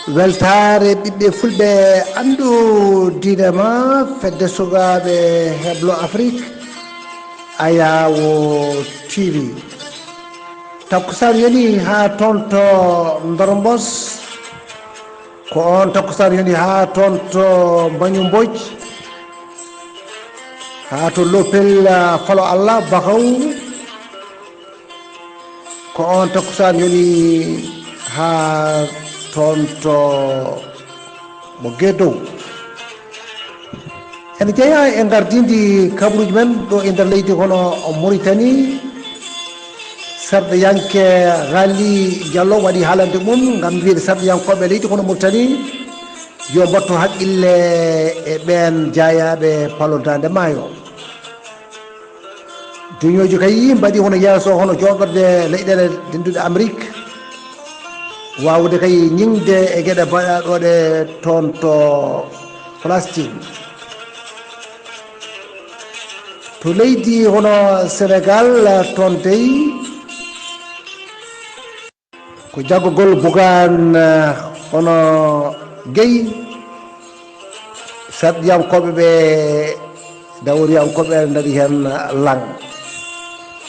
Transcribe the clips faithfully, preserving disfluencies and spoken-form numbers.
Weltaare ɓiɓɓe fulɓe, anndu diine ma, fedde sukaaɓe heblo Afrik, Ayaawo T V. Takkusaan yoni haa toon to Ndormbos, ko oon takkusaan yoni haa toon to Mbañu Mbodj, haa to Lopel, ah, Falo Allah Bakaw. Ko oon takkusaan yoni haa toon to mo Gedow. Ene jeyaa e ngardiindi kabaruuji men ɗo e nder leydi hono Mauritanie. Sarɗiyanke Ghali Diallo waɗi haalande mum ngam wiyde sarɗiyankooɓe leydi hono Mauritanie yo mbattu haqqille e ɓeen jaayaaɓe palol daande maayo. Duñooji kay mbaɗi hono yeeso, hono jooɗorde leyɗeele denduɗe Amérique, waawude kay ñiŋde e geɗe baɗaɗooɗe toon to Palestine. To leydi hono Sénégal, toon dey ko jaggugol Bougane, eh, hono Guèye, sarɗiyankooɓe ɓe, dawriyankooɓe ɓe ndaɗi heen lang.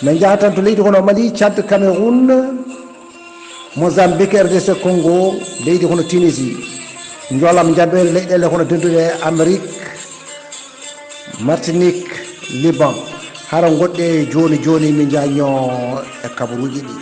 Min njaha tan to leydi hono Mali, Tchad, Cameroun, Mozambique, R D C Congo, leydi hono Tunisie. Njoolam njambeere leyɗeele hono denduɗe Amérique, Martinique, Liban. Hara ngoɗɗe jooni jooni min njaññoo e kabaruuji ɗi.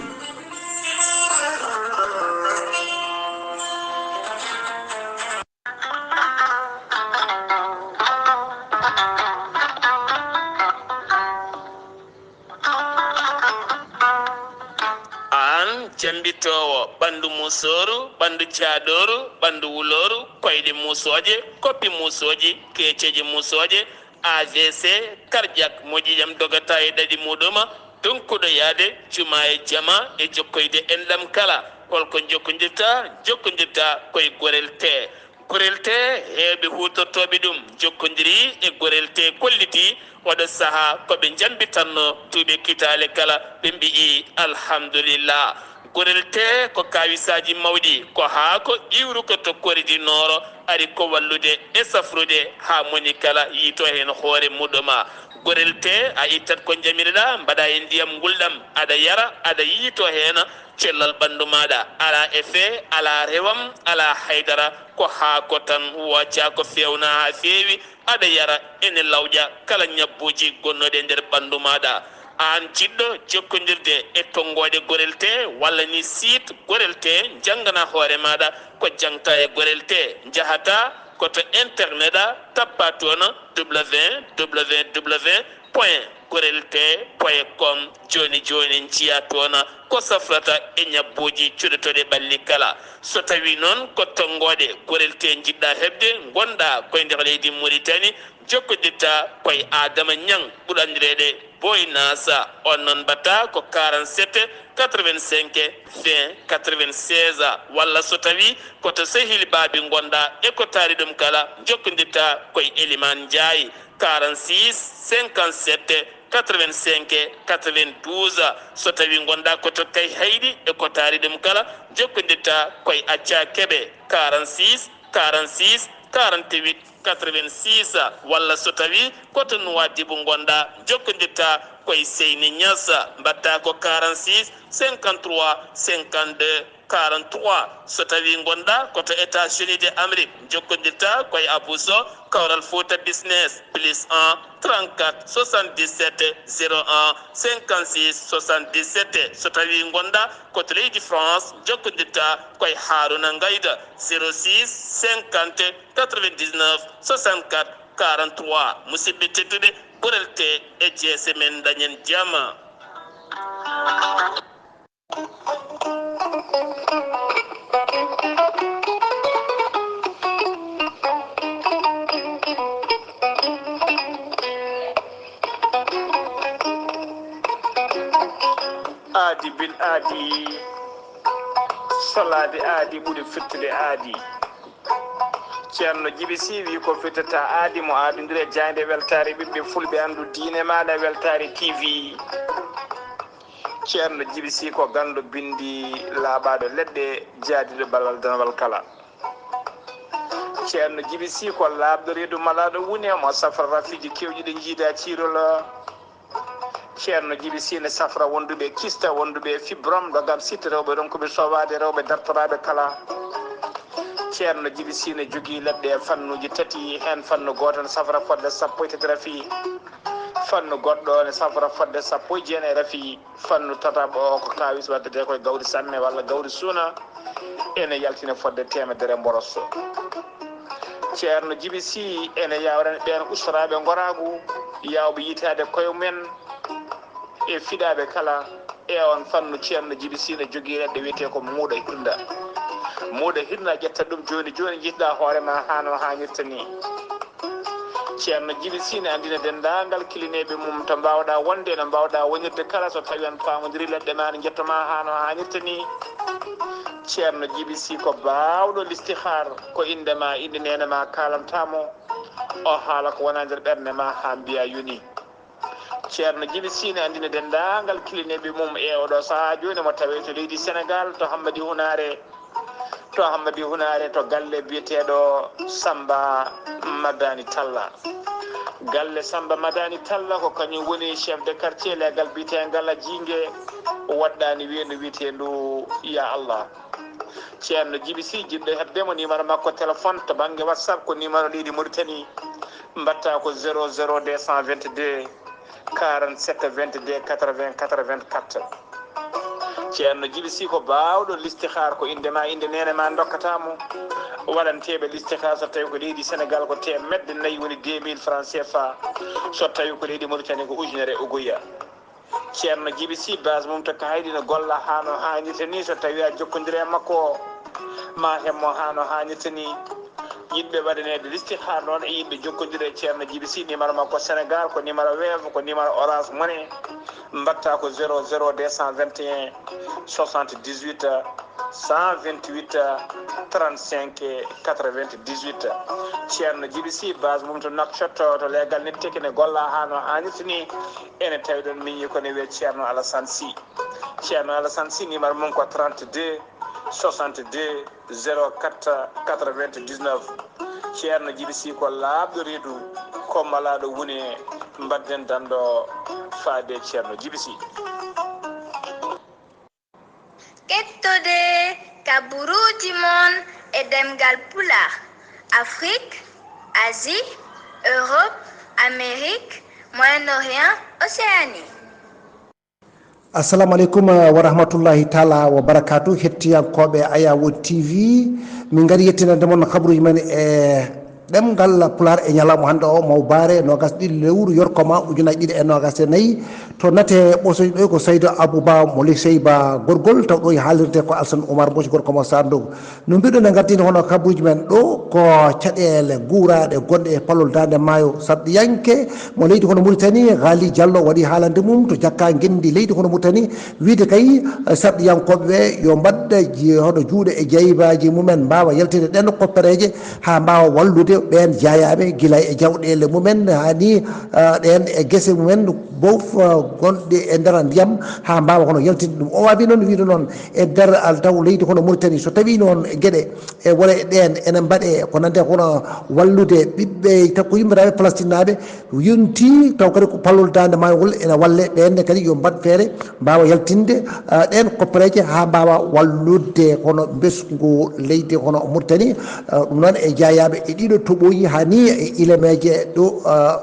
Aan jambitoowo ɓanndu musooru, ɓanndu caadooru, ɓanndu wulooru, koyɗe muusooje, koppi muusooji, keeceeje muusooje, A V C, cardiaque, mo ƴiiƴam dogata e ɗaɗi muuɗum, donkuɗo yahde juma e jama e jokkoyde enɗam kala. Holko jokkondirta? Jokkondirta koye Gorel Tee. Gorel Tee, heewɓe huutortooɓe ɗum jokkondirii e Gorel Tee, kolliti oɗo sahaa ko ɓe njambitatnoo duuɓi kitaale kala, ɓe mbiyi alhamdulillah. Gorel Tee ko kaawisaaji mawɗi, ko haako, iwru ko to koridi nooro, ari ko wallude e safrude haa moni kala yiito heen hoore muuɗum. Gorel Tee, a ittat ko njamiroɗaa, mbaɗaa e ndiyam ngulɗam, aɗa yara, aɗa yiito heen, cellal ɓanndu maaɗa alaa effet, alaa rewam, alaa haydara, ko haako tan, wooca ko feewna haa feewi, aɗa yara, ene lawƴa kala ñabbuuji gonnooɗi e nder ɓanndu maaɗa. Aan jiɗɗo jokkondirde e tonngooɗe Gorel Tee walla ni site Gorel Tee, janngana hoore maaɗa ko jaŋta e Gorel Tee. Njahata ko to internet a, tappa toon www point gorel tee point com. Jooni jooni njiya toon ko safrata e ñabbuuji cuɗotooɗi ɓalli kala. So tawii noon ko tonngooɗe Gorel Tee njiɗɗa heɓde, ngonɗa ko e nder leydi Muritani, jokkondirta koye Adama Ñaŋ, ɓurɗo anndireede Boy Nasa. On noon mbaɗta ko quarante-sept quatre-vingt-cinq vingt quatre-vingt-seize, walla so tawii ko to sehil Baabi ngonɗa e ko taari ɗum kala, jokkondirta koye Elimaan Njaay, quarante-six cinquante-sept quatre-vingt-cinq quatre-vingt-douze. So tawii ngonɗa ko to Kayhayɗi e ko taari ɗum kala, jokkondirta koye Acca Keɓe, quarante-six quarante-six quarante-huit quatre-vingt-six, walla so tawii ko to Nuwaadibu ngonɗa, jokkondirta koye Seyni Ñas, mbaɗta ko quarante-six cinquante-trois cinquante-deux quarante-trois. So tawii ngonɗa ko to États-Unis de Amérique, jokkondirta koye Abou Sow, Kawral Fouta Business, plus un trente-quatre soixante-dix-sept zéro un cinquante-six soixante-dix-sept. So tawii ngonɗa ko to leydi France, jokkondirta koye Harouna Ngayda, zéro six cinquante quatre-vingt-dix-neuf soixante-quatre quarante-trois. Musidɓe tedduɓe, Gorel Tee e jeese men, dañen jam. Aadi bil aadi, salaade aadi ɓuri firtude aadi. Ceerno Jibi Sy wi ko firtata aadi mo aadondire jaaynde weltaare ɓiɓɓe fulɓe, anndu diine maaɗa weltaare T V. Ceerno Jibi Sy ko ganndo binndi laaɓaaɗo leɗɗe, jaadiiɗo ballal danawal kala. Ceerno Jibi Sii ko laaɓɗo reedu malaaɗo wune, mo safra rafiiji keewɗi ɗi njiida ciirol. Ceerno Jibi Sii ne safra wonduɓe kista, wonduɓe fibrom, dogam sitte, rewɓe ronkuɓe sowaade, rewɓe dartoraaɓe kala. Ceerno Jibi Sii ne jogii leɗɗe e fannuuji tati, heen fannu gooto ne safra fodde sappo e tati rafi, fannu goɗɗo ne safra fodde sappo e jeenayi rafi, fannu tataɓo o ko kaawis waddetee koye gawri samme walla gawri suuna, ene yaltina fodde teemedere mboros. Ceerno Jibi Sii ene yawrani ɓeen ustoraaɓe ngoraagu, yaawɓe yitaade koye mumen e fiɗaaɓe kala. E oon fannu, Ceerno Jibi Sii ne jogii leɗɗe wiyetee ko muuɗa hirnda. Muuɗa hirnda, ƴetta ɗum jooni jooni, njiytaa hoore ma haa no haanirta nii. Ceerno Jibi Sii ne anndina denndaangal kilineeɓe mum to mbaawɗaa wonde, no mbaawɗaa wonirde kala, so tawii on paamondiri leɗɗe ma ne njetto ma haa no haanirta nii. Ceerno Jibi Sii ko baawɗo listihaar, ko innde ma, innde neene ma kaalanta mo, o haala ko wona nder ɓernde ma haa mbiya yoni. Ceerno Jibi Sii ne anndina denndaangal kilineeɓe mum e oɗo sahaa jooni mo tawee to leydi Senegaal, to Hammadi Hunaare, to Hammadi Hunaare, to galle biyeteeɗo Samba Madani Talla. Galle Samba Madani Talla ko kañum woni chef de quartier leegal biyeteengal Jiinge, waɗɗaani weendu wiyeteendu Ya Allah. Ceerno Jibi Sii, jiɗɗo heɓde mo, numéro makko téléphone to bannge WhatsApp ko numéro leydi Mauritanie, mbaɗta ko zéro zéro deux cent vingt-deux quarante-sept vingt-deux quatre-vingts quatre-vingt-quatre. Ceerno Jibi Sii ko baawɗo listihaar, ko innde ma, innde neene ma ndokkata mo. Waɗanteeɓe listihaar so tawii ko leydi Senegaal ko teemedde nayi, woni deux mille francs C F A. So tawii ko leydi Mauritanie ko ujunere uguya. Ceerno Jibi Sii, base mum to Kahayɗi, no golla haa no haanirta nii. So tawii a jokkondire e makko, ma heɓ mo haa no haanirta nii. Yiɗɓe waɗaneede listihaar noon e yiɗɓe jokkondire e Ceerno Jibi Sii, numéro makko Senegaal ko numéro Wave, ko numéro Orange Money. Mbaɗta ko zéro zéro deux cent vingt et un soixante-dix-huit cent vingt-huit trente-cinq quatre-vingt-dix-huit. Ceerno Jibi Sii, base mum to Nouakchott, to leegal Netteke, ne golla haa no haanirta nii. Ene tawi ɗoon miñi ko ne wiyee Ceerno Alassane Sy. Ceerno Alassane Sy, numéro mum ko trente-deux soixante-deux zéro quatre quatre-vingt-dix-neuf. Ceerno Jibi Sii ko laaɓɗo reedu, ko malaaɗo wune, mbaɗden danndo faade Ceerno Jibi Sii. Kettode kaburuuji mon e ɗemngal Pulaar, Afrik, Asie, Europe, Amérique, Moyen-Orient, Océanie. Assalamu aleykum wa rahmatullahi taala wa barakatuh, hettiyankooɓe Ayawo T V. Min ngari yettinande mon habruuji men e ɗemngal Pulaar e ñalawma hannde o, mawbaare noogas ɗiɗi lewru yorkoma ujunaaji ɗiɗi e noogas e nayi. To nate ɓosoji ɗo ko Saydo Abou Ba mo Lisey Ba Gorgol, taw ɗo e haalirde ko Alsan Oumar Mbooc, gorko mo Saarndogu. No mbiɗon, en ngartini hono kabuuji men ɗo, ko caɗeele guuraaɗe gonɗe e palol Daande Maayo, sarɗiyanke mo leydi hono Mauritanie, Ghali Diallo, waɗi haalande mum to jakka ngenndi leydi hono Mauritanie, wiyde kay, eh, sarɗiyankooɓe ɓe yo mbaɗ ji-, hono juuɗe e jaybaaji mumen, mbaawa yaltinde ɗeen koppereeje haa mbaawa wallude ɓeen jaayaaɓe, gila e jawɗeele mumen, haa ni, eh, ɗeen e gese mumen, bof, eh, gonɗe e nder ndiyam, haa mbaawa hono yaltinde ɗum. O waawi noon wiyde noon, e nder al-, taw leydi hono Mauritanie, so tawii noon geɗe e wore ɗeen ene mbaɗee ko nande hono wallude ɓiɓɓe takko yummiraaɓe palestinnaaɓe, yonti taw kadi ko palol Daande Maayo ngol ene walle ɓeen ne kadi yo mbaɗ feere mbaawa yaltinde, ah, ɗeen koppereeje haa mbaawa wallude hono mbesngu leydi hono Mauritanie, ah, ɗum noon e jaayaaɓe e ɗiɗo toɓooji haa ni e ilameeje ɗo, ah,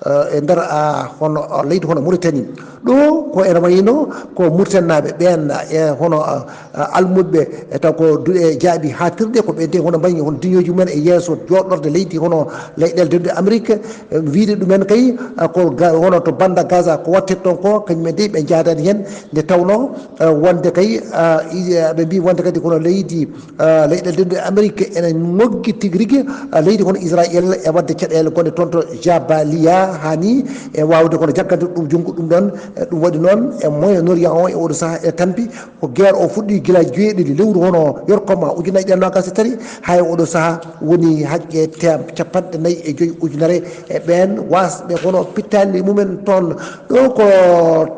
eh, e nder, ah, hono, ah, leydi hono Mauritanie. Ɗo ko ene wayno ko Mauritanie naaɓe ɓeen, eh, hono, ah, ah, almuɓɓe, eh, taw ko duɗe jaaɓi haatirɗe, ko ɓe de hono mbayi hono duñooji mumen e yeeso jooɗorde leydi hono leyɗeele denɗe Amérique, eh, wiyde ɗumen kay, ah, ko ga-, hono to banda Gaza ko waɗtete toon ko, kañum en de ɓe njaadaani heen, nde tawnoo, eh, wonde kay, ah, i-, eh, ɓe mbii wonde kadi kono leydi, ah, leyɗeele denɗe Amérique ene moggi tigi rigi, ah, leydi hono Israël e waɗde caɗeele gonɗe toon to Jabalia, Haa nii e waawde kono jaggande ɗum junngo. Ɗum ɗoon, e ɗum waɗi noon e Moyen Orient o e oɗo sahaa e tampi ko guerre o fuɗɗi gila joweeɗiɗi lewru hono yorkoma ujunnaji ɗiɗi e noogaas e tati, haa e oɗo sahaa woni haqqe te- capanɗe nayi e joyi ujunere e ɓeen waasɓe kono pittaali mumen toon. Ɗo ko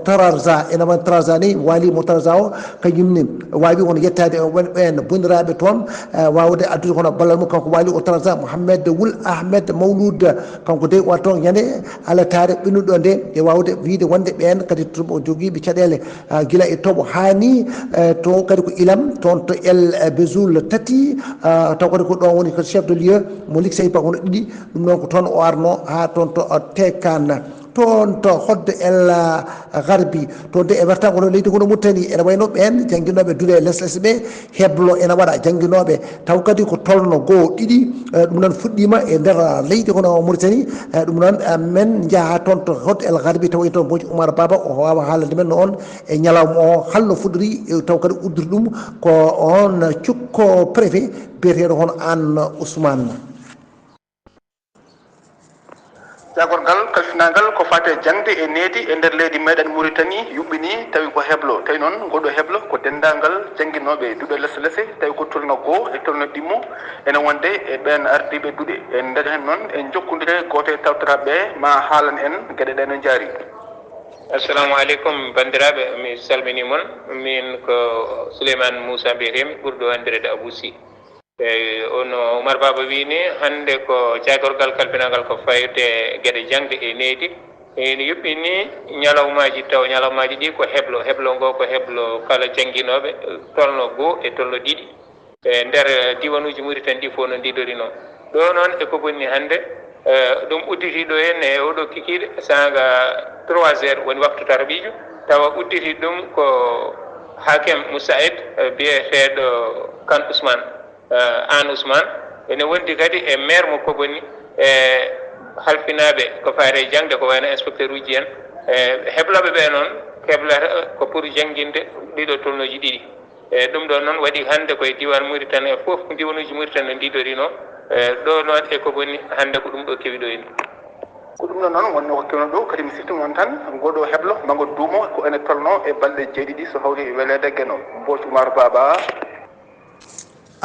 Tararza, ene wayno Tararza ni, waali mo Tararza o, kañum ne waawi won yettaade e won ɓeen bonndiraaɓe toon, e waawde addude kono ballal mum. Kanko waali o Tararza, Mohamed Wul Ahmed Mawlud, kanko dey o toon ñande alataare ɓennuɗo nde, e waawde wiyde wonde ɓeen kadi toon jogiiɓe caɗeele, ah, gila e toɓo haa ni, eh, to kadi ko ilam toon to El Bezul tati, ah, taw kadi ko ɗoon woni ko chef de lieu mo Liksey Ba hono ɗiɗi. Ɗum noon ko toon o arno haa toon to, ah, Tekan, toon to Hoɗde El, ah, Garbi, toon de e wertaango to leydi kono Mauritanie, ene wayno ɓeen jannginooɓe duɗe les les ɓe, heblo ene waɗa jannginooɓe, taw kadi ko tolno goo ɗiɗi, eh, ɗum noon fuɗɗiima e nder leydi kono Mauritanie. Eh, ɗum noon, eh, men njaha toon to Hoɗde El Garbi, taw en toon Boc Oumar Baba, o waawa haalande men no on e ñalawma o, halno fuɗɗori, eh, taw kadi uddiri ɗum ko on cukko préfet biyeteeɗo hono Anne Ousmane. Jaagorgal kalfinaagal ko faati e jaŋde e needi e nder leydi meeɗen Muritani yuɓɓinii, tawi ko heblo. Tawi noon, ngooɗoo heblo ko denndaangal jannginooɓe duɗe lese lese, tawi ko tolno goo e tolno ɗimmo ene wonde e ɓeen ardiiɓe duɗe. En ndañat heen noon, en njokkondirat e gooto e tawtoraaɓe ɓe, maa haalan en geɗe ɗe no njaari. Assalamu aleykum, banndiraaɓe, mi salminii mon. Miin ko Souleymane Moussa mbiyetee-mi, ɓurɗo anndireede Abou Sy. Eeyi, hono Oumar Baba wiyi ni, hannde ko jaagorgal kalfinaagal ko fayde geɗe jaŋde e nehdi. Ene yuɓɓini ñalawmaaji taw, ñalawmaaji ɗi ko heblo. Heblo ngo ko heblo kala jannginooɓe, tolno goo e tolno ɗiɗi. E nder diiwanuuji Muritani ɗi fof no ndiidori noon. Ɗo noon e ko bonni hannde, eh, ɗum udditi ɗo henne e oɗo kikiiɗe, saanga trois heures woni waktu tarbiiju, tawa udditi ɗum ko Hakem Moussaïd, eh, biyeteeɗo Kan Ousmane, eh, Aan Ousmane. Ene wondi kadi e maire mo Koboni, e halfinaaɓe ko faati e jaŋde, ko wayno inspecteur uji en. E heblooɓe ɓe noon, keblata ko pour jannginde ɗiɗo tolnooji ɗiɗi. E ɗum ɗo noon waɗi hannde koye diiwaan Muritani e fof, diiwanuuji Muritani no ndiidori no. E ɗo noon e ko boni hannde ko ɗum ɗo kewi ɗo henne. Ko ɗum ɗo noon wonno ko kewno ɗo, kadi mi sifti mon tan, ngoɗo heblo, ma ngo duumo, ko ene tolno e balɗe jeeɗiɗi so hawri e weleede Geno. Mbooc Oumar Baba.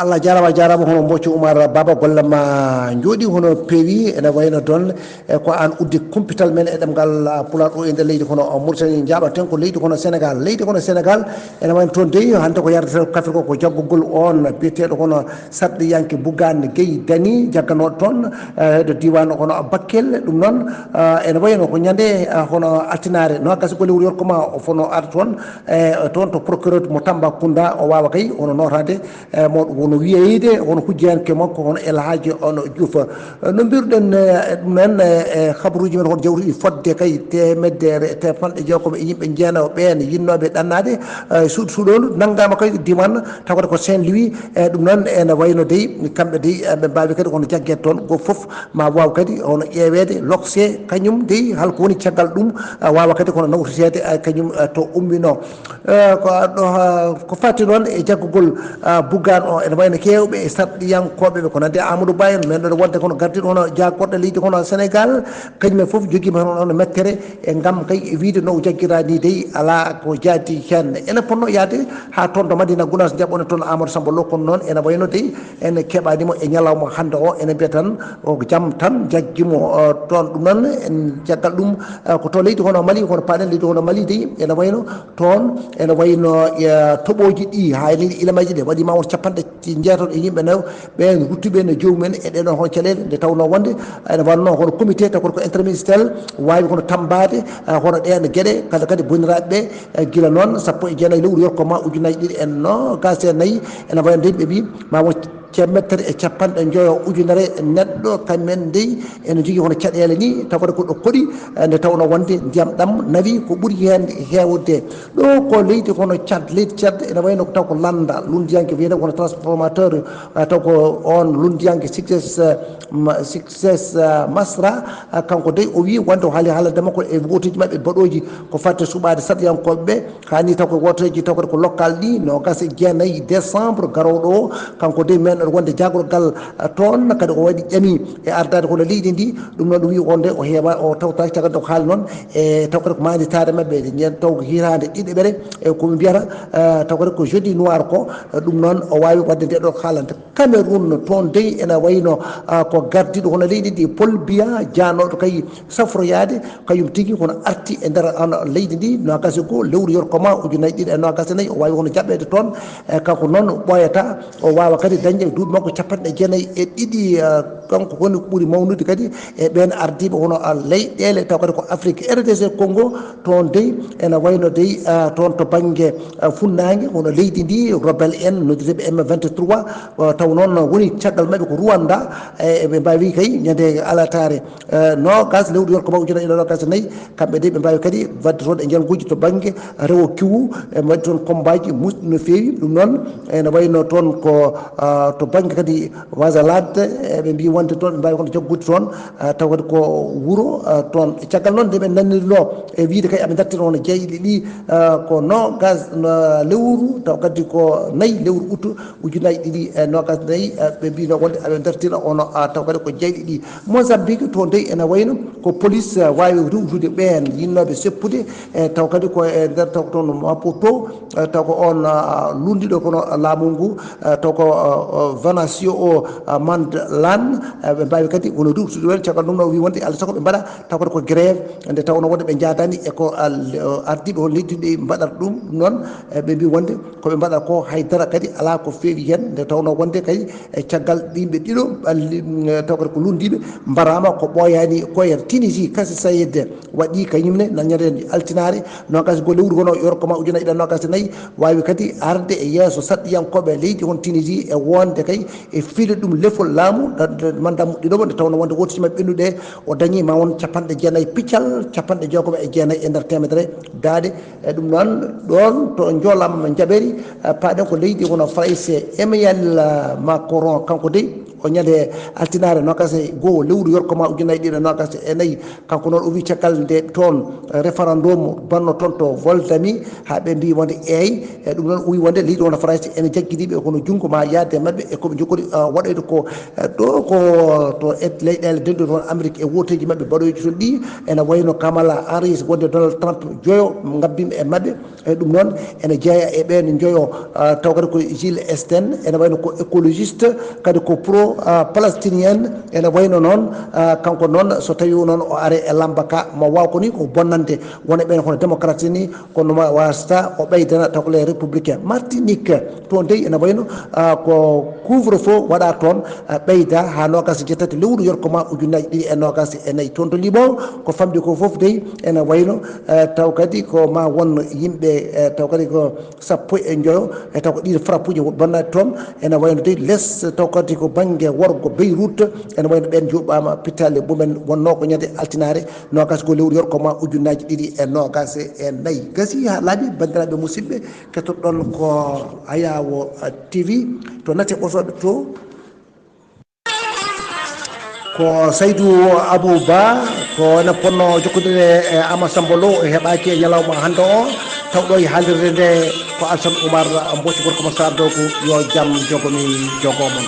Allah jaaraama, jaaraama hono Mbooc Oumar Baba, golle ma njooɗi hono peewi, ene wayno toon e ko aan uddi kumpital men e ɗemngal, ah, Pulaar ɗo e nder leydi kono Mauritanie, njaaɓaten ko leydi kono Sénégal. Leydi kono Sénégal, ene wayno toon dey, hannde ko yardata kafri ko, ko jaggugol oon biyeteeɗo kono sarɗiyanke Bougane Gueye Dany, jagganooɗo toon, eh, heɗo diiwaan kono Bakel. Ɗum noon, eh, ene wayno ko ñande, eh, hono altinaare, noogaas e go'o lewru yorko ma o fono arde toon, eh, toon to procureur mo Tambacounda, o waawa kay hono nootaade e mawɗo wono wiyeyde hono hujjanke makko hono El Hadji Ono Diouf. No mbiruɗen, eh, ɗum en, eh, e habaruuji men hono jawtuɗi fodde kay teemedere e teefanɗe jeegom e yimɓe jeenayo ɓeen yinnooɓe ɗannaade, eh, suuɗ suuɗoondu nanngaama kay diiwaan tawata ko Saint Louis. E ɗum noon ene wayno dey kamɓe dey, eh, ɓe mbaawi kadi hono jaggeede toon goo fof ma waaw kadi hono ƴeeweede lokse kañum dey halko woni caggal ɗum, eh, waawa kadi hono nawtoreede, eh, kañum, eh, to umminoo. Eh, ko ɗo, ah, ko fati noon e jaggugol, ah, Bougane o, ene wayno keewɓe e sarɗiyankooɓe ɓe, ko nande Amadou Ba en, men ɗon wonde kono gardiiɗo hono jaagorɗe leydi kono Sénégal, kañum en fof jogiima hono ɗon mettere e ngam kay e wiyde no o jaggira ni dey alaa ko jaati heen. Ene ponno yahde haa toon to Madina Gounass, njaɓɓoɗen toon Amadou Samba Lo, kono noon ene wayno dey en keɓaani mo e ñalawma hannde o, ene mbiya tan o ko jam tan jaggi mo, eh, toon. Ɗum noon en caggal ɗum, eh, ko to leydi hono Mali, kono paaɗen leydi hono Mali dey, ene wayno toon, ene wayno, eh, toɓooji ɗi, haa e leydi ilamaji ɗi waɗi ma won capanɗe jeetato e yimɓe nayo ɓeen ruttuɓe no joomum en e ɗeɗon hono caɗeele, nde tawnoo wonde ene wannoo hono comité taw ko interministériel waawi hono tammbaade, eh, hono ɗeen geɗe, kala kadi bonniraaɓe ɓe, eh, gila noon sappo e jeenayi lewru yorko ma ujunnaji ɗiɗi e noogaas e nayi, ene wayno dey ɓe mbi ma won teemedere e capanɗe njoyo ujunere neɗɗo, kamɓe en dey ene njogii hono caɗeele ni, tawata ko ɗo koɗi, eh, nde tawnoo wonde ndiyam ɗam nawi ko ɓuri heen heewde. Ɗo ko leydi hono Tchad, leydi Tchad ene wayno ko taw ko lannda lunndiyanke wiyetee hono transformateur, eh, taw ko oon lunndiyanke Success, eh, ma-, Success, eh, Masra, eh, kanko dey o wii wonde o haali haalande makko e wooteeji maɓɓe baɗooji ko fati suɓaade sarɗiyankooɓe ɓe, haa ni taw ko wooteeji taw kadi ko local ɗi noogaas e jeenayi décembre garooɗo o, kanko dey men wonde jaagorgal, eh, toon kadi o waɗi ƴami e ardaade kono leydi ndi. Ɗum noon ɗum wi wonde o heewa, o tawta caggal nde ko haali noon, e taw kadi ko maanditaare maɓɓe, nden taw ko hitaande ɗiɗaɓere, e ko ɓe mbiyata, eh, taw kadi ko jeudi noir ko, eh, ɗum noon o waawi waɗde nde ɗo haalande. Cameroun toon dey ena wayno, ah, ko gardiiɗo hono leydi ndi, Paul Biya, jaanooɗo kay safroyaade, kañum tigi kono arti e nder, ano, leydi ndi, noogas e goo lewru yorkoma ujunnaji ɗiɗi e noogas e nayi, o waawi hono jaɓɓeede toon, e kanko noon ɓooyata, o waawa kadi dañde duuɓi makko capanɗe jeenayi e ɗiɗi, eh, kanko woni ko ɓuri mawnude kadi e ɓeen ardiiɓe hono, ah, leyɗeele taw kadi ko Afrique. R D C Congo, toon dey ena wayno dey, ah, toon to bannge, ah, funnaange, hono leydi ndi, rebelle en noddirteeɓe M vingt-trois, ah, taw noon woni caggal maɓɓe ko Rwanda, e ɓe mbaawi kay ñande alataare, eh, noogas lewru yorkoma ujunnaji ɗiɗi e noogas e nayi, kamɓe dey ɓe mbaawi kadi waɗde toon e njalnguuji to bannge rewo kiwu, e waɗi toon kombaaji muusɗi no feewi. Ɗum noon ene wayno toon ko, ah, to bannge kadi Wasalade, eɓe mbi wonde toon ɓe mbaawi kono jaggude toon, ah, taw kadi ko wuro, ah, toon. Caggal noon nde ɓe nannirno e wiide kay aɓe dartira hono jeyɗe ɗi, ah, ko noogas, ah, lewru, taw kadi ko nayi lewru août ujunnaji ɗiɗi e noogas nayi, ah, ɓe mbino wonde aɓe dartira hono, ah, taw kadi ko jeyɗe ɗi. Mozambique toon dey ene wayno ko police, ah, waawi rewtude ɓeen yinnooɓe seppude, e taw kadi ko e nder taw ko toon Maputo, eh, taw ko oon, ah, lunndiiɗo kono laamu ngu, eh, taw ko, eh, eh, Venancio o, ah, Mandlane, eh, ɓe mbaawi kadi woni rewtude ɗum. Caggal ɗum noon o wii wonde alaa sago ɓe mbaɗa taw kadi ko grève, nde tawnoo wonde ɓe njaadaani e ko, ah, le-, oh, ardiiɓe hono leydi ndi mbaɗata ɗum. Ɗum noon, eh, ɓe mbii wonde ko ɓe mbaɗata ko hay dara kadi alaa ko feewi heen, nde tawnoo wonde kadi e caggal yimɓe ɗiɗo ɓalli, mm, taw kadi ko lunndiiɓe mbaraama ko ɓooyaani ko e Tunisie, Kasi Sayed. Waɗi kañum ne, na ñande altinaare, noogas e goo lewru hono yorkoma ujunnaji ɗiɗi e noogas e nayi, waawi kadi arde e yeeso saɗɗiyankooɓe leydi hono Tunisie e wonde kay e fiilde ɗum lefol laamu, da-, da-, mandat mo ɗiɗo mo, nde tawnoo wonde wooto si maɓɓe ɓennude, o dañi ma won capanɗe jeenayi piccal, capanɗe jeegomo e jeenayi e nder teemedere daaɗe. E ɗum noon, ɗoon to Njoolam Njaɓeeri, eh, paaɗen ko leydi hono Farayse, Emmanuel, eh, Macron, kanko dey, o ñande altinaare noogas e goo lewru yorkoma ujunnaji ɗiɗi e noogas e nayi. Kanko noon o wii caggal nde toon référendum banno toon to Moldavie, haa ɓe mbii wonde eey, e ɗum noon o wii wonde leydi hono Farayse ene jaggidiiɓe kono junngo ma yaade e maɓɓe e ko ɓe njokkori, ah, waɗoyde ko, eh, ɗo ko to et leyɗeele denduɗe hono Amérique e wooteeji maɓɓe baɗoyɗi toon ɗi, ene wayno Kamala Harris wonde Donald Trump joyo ngabbima e maɓɓe. E ɗum noon ene jeeya e ɓeen njoyo, ah, taw kadi ko Gilles Esten, ene wayno ko écologiste, kadi ko pro, ah, palestinien, ene wayno noon, ah, kanko noon so tawi noon o are e lamba ka mo waaw ko ni ko bonnande wona ɓeen hono démocrate ni, kono ma wasata o ɓeydana taw ko les républicains. Martinique toon dey ene wayno, ah, ko couvre feu waɗa toon, ah, ɓeyda haa noogas e jeetati lewru yorkoma ujunnaji ɗiɗi e noogas e nayi. Toon to Liban ko famɗi ko fof dey ene wayno, eh, taw kadi ko ma won yimɓe, eh, taw kadi ko sappo e njoyo, e taw ko ɗiɗo frappe uji bonnaaɗi toon, ene wayno dey les, taw kadi ko bannge worgo Beyrouth, ene wayno ɓeen njuɓɓaama pittaali mumen wonnoo ko ñande altinaare, noogas ko lewru yorkoma ujunnaji ɗiɗi e noogas e nayi. Gasi haa laaɓi, banndiraaɓe musidɓe, kettoɗon ko Ayawo, eh, T V, to nate ɓosooɓe to. Ko Saydou Abou Ba, ko enen ponno jokkondirde e Ama Samba Lo, o heɓaaki e ñalawma hannde o, taw ɗo e haalirde nde ko Alsan Oumar Mbocco gorko mo Sarr Dogo, yo jam jogomi jogo mon.